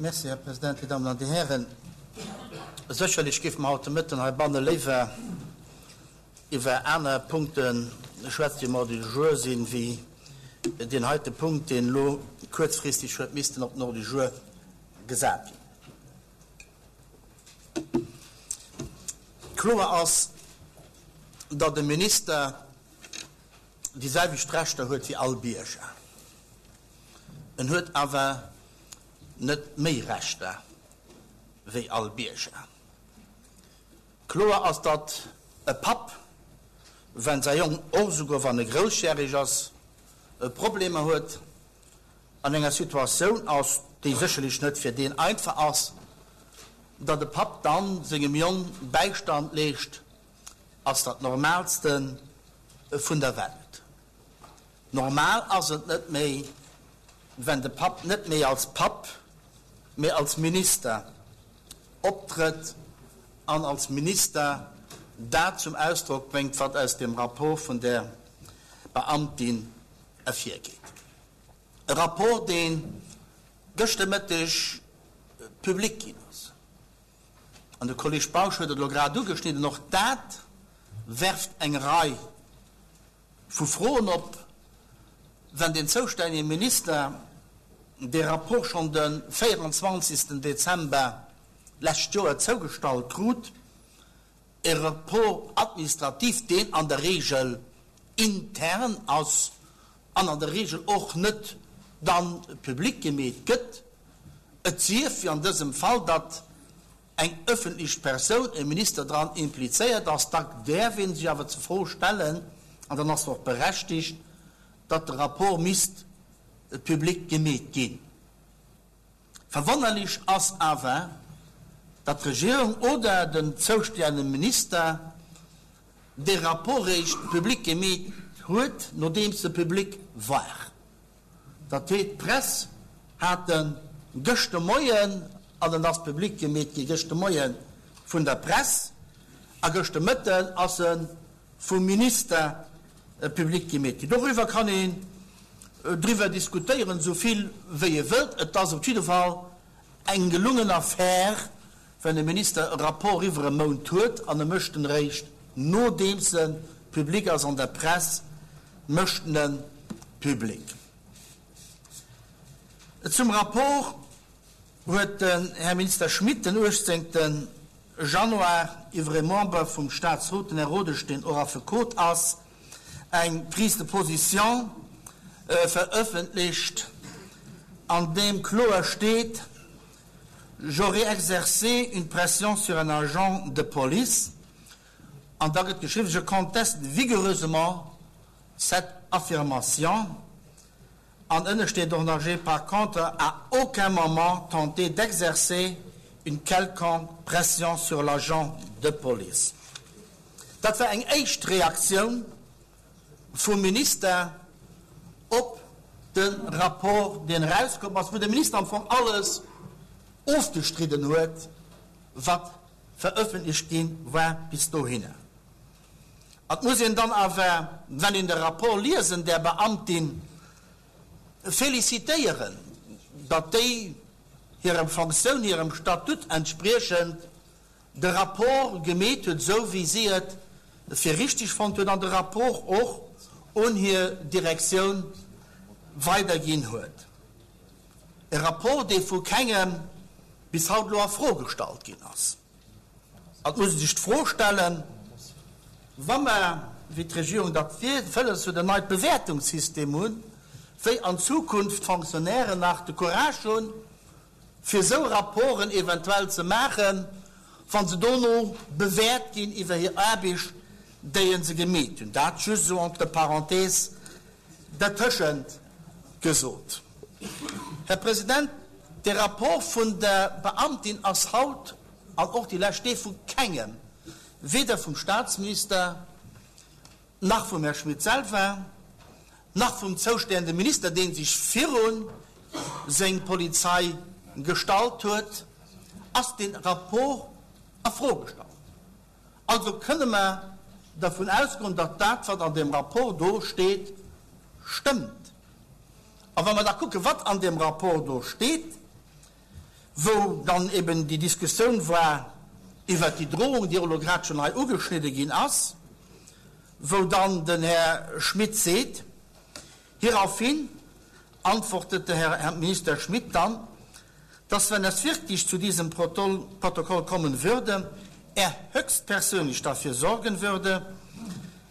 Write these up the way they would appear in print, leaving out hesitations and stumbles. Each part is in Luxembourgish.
Merci, Här President, Dir Dammen an Dir Hären. Sécherlech géife mer haut de Mëtten heibanne léiwer iwwer aner Punkte schwätzen, déi um Ordre du jour sinn, wéi deen heite Punkt, deen elo kuerzfristeg huet missten op den Ordre du jour gesat ginn. Kloer ass, datt e Minister déi selwecht Rechter huet wéi all Bierger. En huet awer net méi Rechter wéi all Bierger. Kloer ass, datt e Papp, wenn säi Jong, och esouguer wann e groussjäreg ass, Problemer huet, an enger Situatioun ass, déi sécherlech net fir deen einfach ass, datt e Papp dann sengem Jong Bäistand leescht, ass dat Normalste vun der Welt. Normal ass et net méi, wenn de Papp net méi als Papp, mee als Minister optrëtt an als Minister dat zum Ausdrock bréngt, wat aus dem Rapport vun där Beamtin ervirgeet. E Rapport, dee gëschter Mëtteg public ginn ass. An de Kolleg Bausch huet et elo grad ugeschnidden, och dat werft eng Rei vu Froen op, Wenn den zoustännege Minister dee Rapport schonn de 24. Dezember d'lescht Joer zougestallt krut, e Rapport administratif, deen an der Regel intern ass an an der Regel och net dann public gemeet gëtt, et sief, wéi an dësem Fall, datt eng öffentlech Persoun, e Minister dran implizéiert ass, da däerf ee sech awer d'Fro stellen, an dann ass se och berechtigt, datt de Rapport misst public gemeet ginn. Verwonnerlech ass awer, datt d'Regierung oder den zoustännege Minister dee Rapport réischt public gemeet huet, nodeems e public war. Dat heet, d'Press hat e gëscht de Moien, an en ass public gemeet gi gëscht de Moie vun der Press, a gëscht de Mëtten ass e vum Minister public gemeet ginn. Doriwwer kann een driwwer diskutéieren, esou vill wéi ee wëllt. Et ass op jidde Fall eng gelungen Affär, wenn e Minister e Rapport iwwer e Mount huet an e mécht en eréischt nodeems e public ass an der Press, mécht en e public. Zum Rapport huet den Här Minister Schmit den 18. Januar iwwer e Member vum Statsrot, den Här Rodesch, deen och Affekot ass, eng Prise de position verëffentlicht, an deem kloer steet, J'aurais exercé une pression sur un agent de police, an da gëtt geschriwwen, Je conteste vigoureusement cette affirmation. An ënne steet och nach, J'ai par contre à aucun moment tenté d'exercer une quelconque pression sur l'agent de police. Dat war eng éischt Reaktioun vum Minister op de Rapport, deen erauskomm ass, wou de Minister am Fong alles ofgestridden huet, wat verëffentlecht gi war bis dohinner. Et muss een dann awer, wenn een de Rapport liesen, där Beamtin félicitéieren, datt déi hirem Fonctioun, hirem Statut entspriechend de Rapport gemeet huet, esou wéi si et fir richtig fonnt huet, an de Rapport och un hir Direktioun weiderginn huet. E Rapport, dee vu kengem bis haut elo a Fro gestallt ginn ass. Et muss ee sech d'Fro stellen, wa mer, wéi d'Regierung dat wëlles huet, en neit Bewäertungssystem hunn, wéi an Zukunft d'Fonctionnairen nach de Courage hunn, fir esou Rapporten eventuell ze maachen, wa se dono bewäert ginn iwwer hir Aarbecht, déi se gemeet hunn. Dat just esou entre parenthèses dertëschent gesot. Här President, de Rapport vun der Beamtin ass haut an och déi lescht Deeg vu kengem, weder vum Statsminister nach vum Här Schmit selwer, nach vum zoustännede Minister, dee sech viru seng Polizei gestallt huet, ass dee Rapport a Fro gestallt. Also kënne mer dervun ausgoen, datt dat, wat an deem Rapport do steet, stëmmt. A wa mer da kucken, wat an deem Rapport do steet,. Wou dann eben déi Diskussioun war iwwert déi Drohung, déi och elo grad schonn hei ugeschnidde ginn ass, wou dann den Här Schmit seet, Hieraufhin antwortete Herr Minister Schmit dann, dass wenn es wirklich zu diesem Protokoll kommen würde, er höchstpersönlich dafür sorgen würde,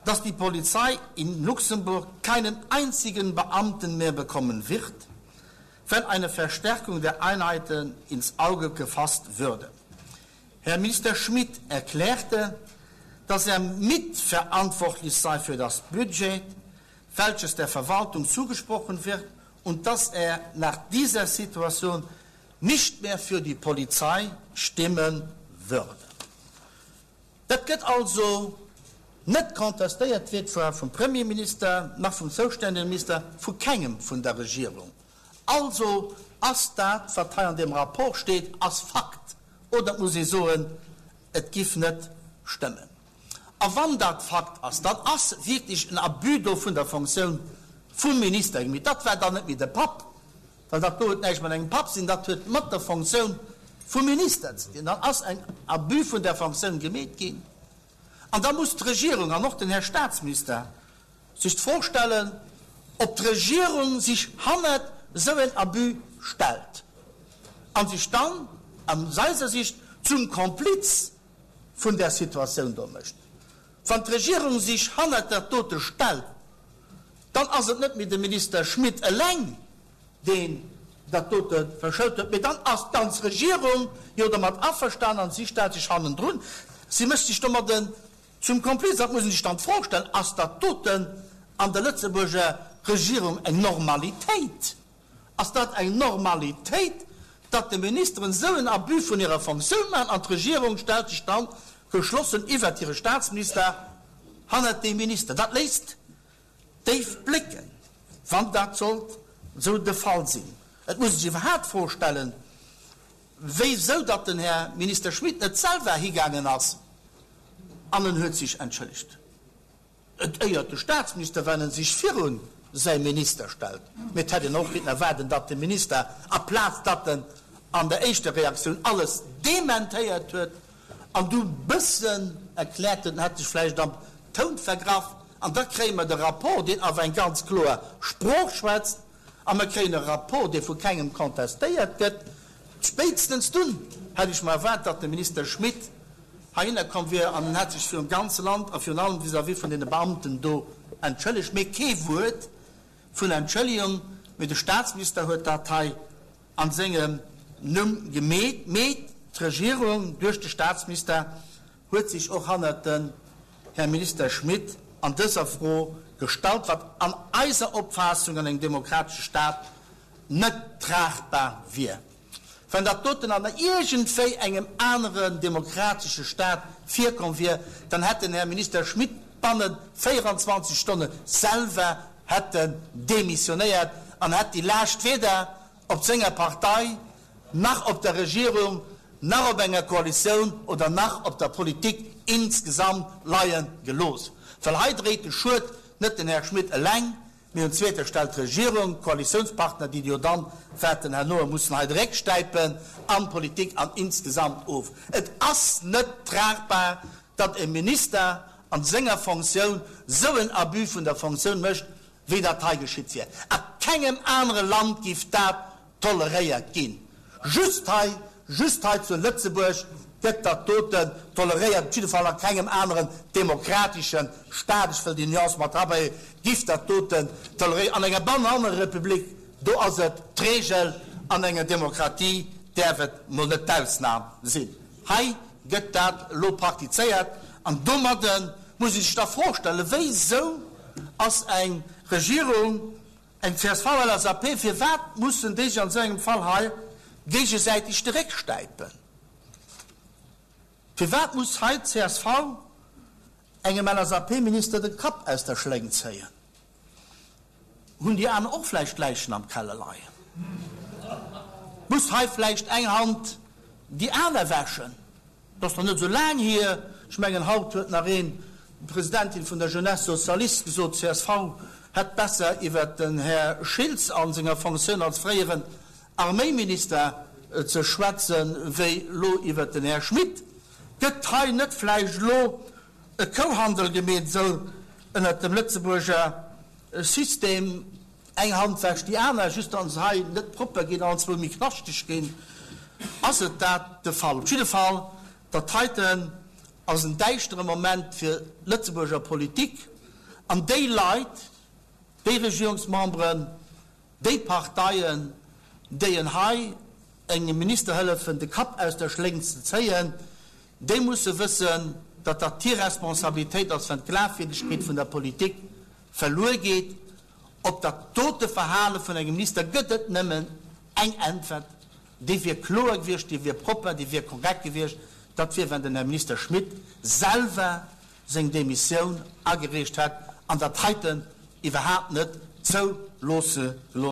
dass die Polizei in Luxemburg keinen einzigen Beamten mehr bekommen wird, wenn eine Verstärkung der Einheiten ins Auge gefasst würde. Herr Minister Schmit erklärte, dass er mitverantwortlich sei für das Budget, welches der Verwaltung zugesprochen wird und dass er nach dieser Situation nicht mehr für die Polizei stimmen würde. Dat gëtt also net contestéiert, weder vum Premierminister nach vum zoustännegen Minister, vu kengem vun der Regierung. Also ass dat, wat hei an deem Rapport steet, ass Fakt, oder et muss ee soen, et giff net stëmmen. A wann dat Fakt ass, dann ass wierklech en Abus do vun der Fonctioun vum Minister gemeet. Dat war dann net méi de Papp, well dat do huet näischt mat engem Papp ze dinn, dat huet mat der Fonctioun vum Minister ze dinn. Dann ass en Abus vun der Fonctioun gemeet ginn. An da muss d'Regierung an och den Här Statsminister sech d'Fro stellen, ob d'Regierung sech hannert esou en Abus stellt a sech dann, aus eiser Sicht, zum Kompliz vun där Situatioun do mécht. Wann d'Regierung sech hannert dat dote stellt, dann ass et net méi de Minister Schmit eleng, deen dat dote verschëlt huet, mee dann ass d'ganz Regierung jo domat averstanen an si stellt sech hannendrun. Si mécht sech domadden zum Kompliz. Dat muss ee sech dann d'Fro stellen, Ass dat doten an der Lëtzebuerger Regierung eng Normalitéit? Ass dat eng Normalitéit, datt de Ministeren esou en Abus vun hirer Fonctioun maachen an d'Regierung stellt sech dann geschlossen iwwert hire Staatsminister hannert dee Minister? Dat léisst déif blécken, wann dat sollt esou de Fall sinn. Et muss ee sech iwwerhaapt d'Fro stellen, wéisou datt den Här Minister Schmit net selwer higaangen ass an en huet sech entschëllegt. Et éiert de Staatsminister, well en sech virun säi Minister stellt. Mee et hätt een och kinnten erwaarden, datt de Minister, aplaz datt en an der éischter Reaktioun alles dementéiert huet an du bëssen erkläert huet, en hätt sech vläicht am Toun vergraff, an da kréie mer de Rapport, deen awer eng ganz kloer Sprooch schwätzt, A mer kréien e Rapport, dee vu kengem contestéiert gëtt. Spéitstens dunn hätt ech mer erwaart, datt de Minister Schmit heihinner komm wier an en hätt sech virum ganze Land a virun allem vis-à-vis vun deene Beamten do entschëllegt. Mee kee Wuert vun Entschëllegung, mee de Statsminister huet dat hei a sengem Numm gemeet. Mee d'Regierung duerch de Statsminister huet sech och hannert den Här Minister Schmit an dëser Fro gestallt, wat an eiser Opfaassung an engem demokratesche Staat net tragbar wier. Wann dat doten an iergendwéi engem aneren demokratesche Staat virkomm wier, dann hätt den Här Minister Schmit banne 24 Stonne selwer hätten demissionéiert an hätt déi Laascht weder op senger Partei, nach op der Regierung, nach op enger Koalitioun oder nach op der Politik insgesamt leie gelooss. Well hei dréit de Schued net den Här Schmit eleng, mee un zweeter Stell d'Regierung, d'Koalitiounspartner, déi jo dann wäerten herno mussen hei de Réck stäipen, an d'Politik an insgesamt of. Et ass net tragbar, datt e Minister an senger Fonctioun esou en Abus vun der Fonctioun mécht, wéi dat hei geschitt wier. A kengem anere Land giff dat toleréiert ginn. Just hei, just hei zu Lëtzebuerg gëtt dat doten toleréiert. Op jidde Fall a kengem aneren demokratesche Staat, ech wëll déi Nuance mat erabréien, giff dat doten toleréiert. An enger Banannerepublik, do ass et d'Regel, an enger Demokratie däerf et mol net d'Ausnam sinn. Hei gëtt dat elo praktizéiert an domadde muss ee sech da Fro stellen, Wéisou ass eng Regierung, eng CSV-LSAP, firwat mussen déi sech an esou engem Fall hei géigesäiteg de Réck stäipen? Firwat muss hei d'CSV engem LSAP-Minister de Kapp aus der Schléng zéien? Hunn déi aner och vläicht Läichen am Keller leien? Muss hei vläicht eng Hand déi aner wäschen? Et ass nach net esou laang hier, ech mengen haut huet nach een, d'Presidentin vun der Jeunesse socialiste gesot, csv hätt besser iwwert den Här Schiltz a senger Fonctioun als fréieren Arméiminister. ze schwätzen, wéi elo iwwert den Här Schmit. Gëtt hei net vläicht elo e Kouhandel gemeet, esou ënnert dem Lëtzebuerger System, eng Hand wäscht déi aner, just datt se hei net propper ginn an zwou méi knaschteg ginn? Ass et dat de Fall? Op jidde Fall, dat heiten ass en däischtere Moment fir d'Lëtzebuerger Politik an déi Leit, déi Regierungsmemberen, déi Parteien, déi en hei engem Minister hëllefen, de Kapp aus der Schléng ze zéien, déi musse wëssen, datt dat hir Responsabilitéit ass, wann d'Glafwierdegkeet vun der Politik verluer geet. Op dat dote Verhale vun engem Minister gëtt et nëmmen eng Äntwert, déi wier kloer gewiescht, déi wier propper, déi wier korrekt gewiescht, dat wier, wann den Här Minister Schmit selwer seng Demissioun agereecht hätt an dat heiten iwwerhaapt net zouloosse gelooss.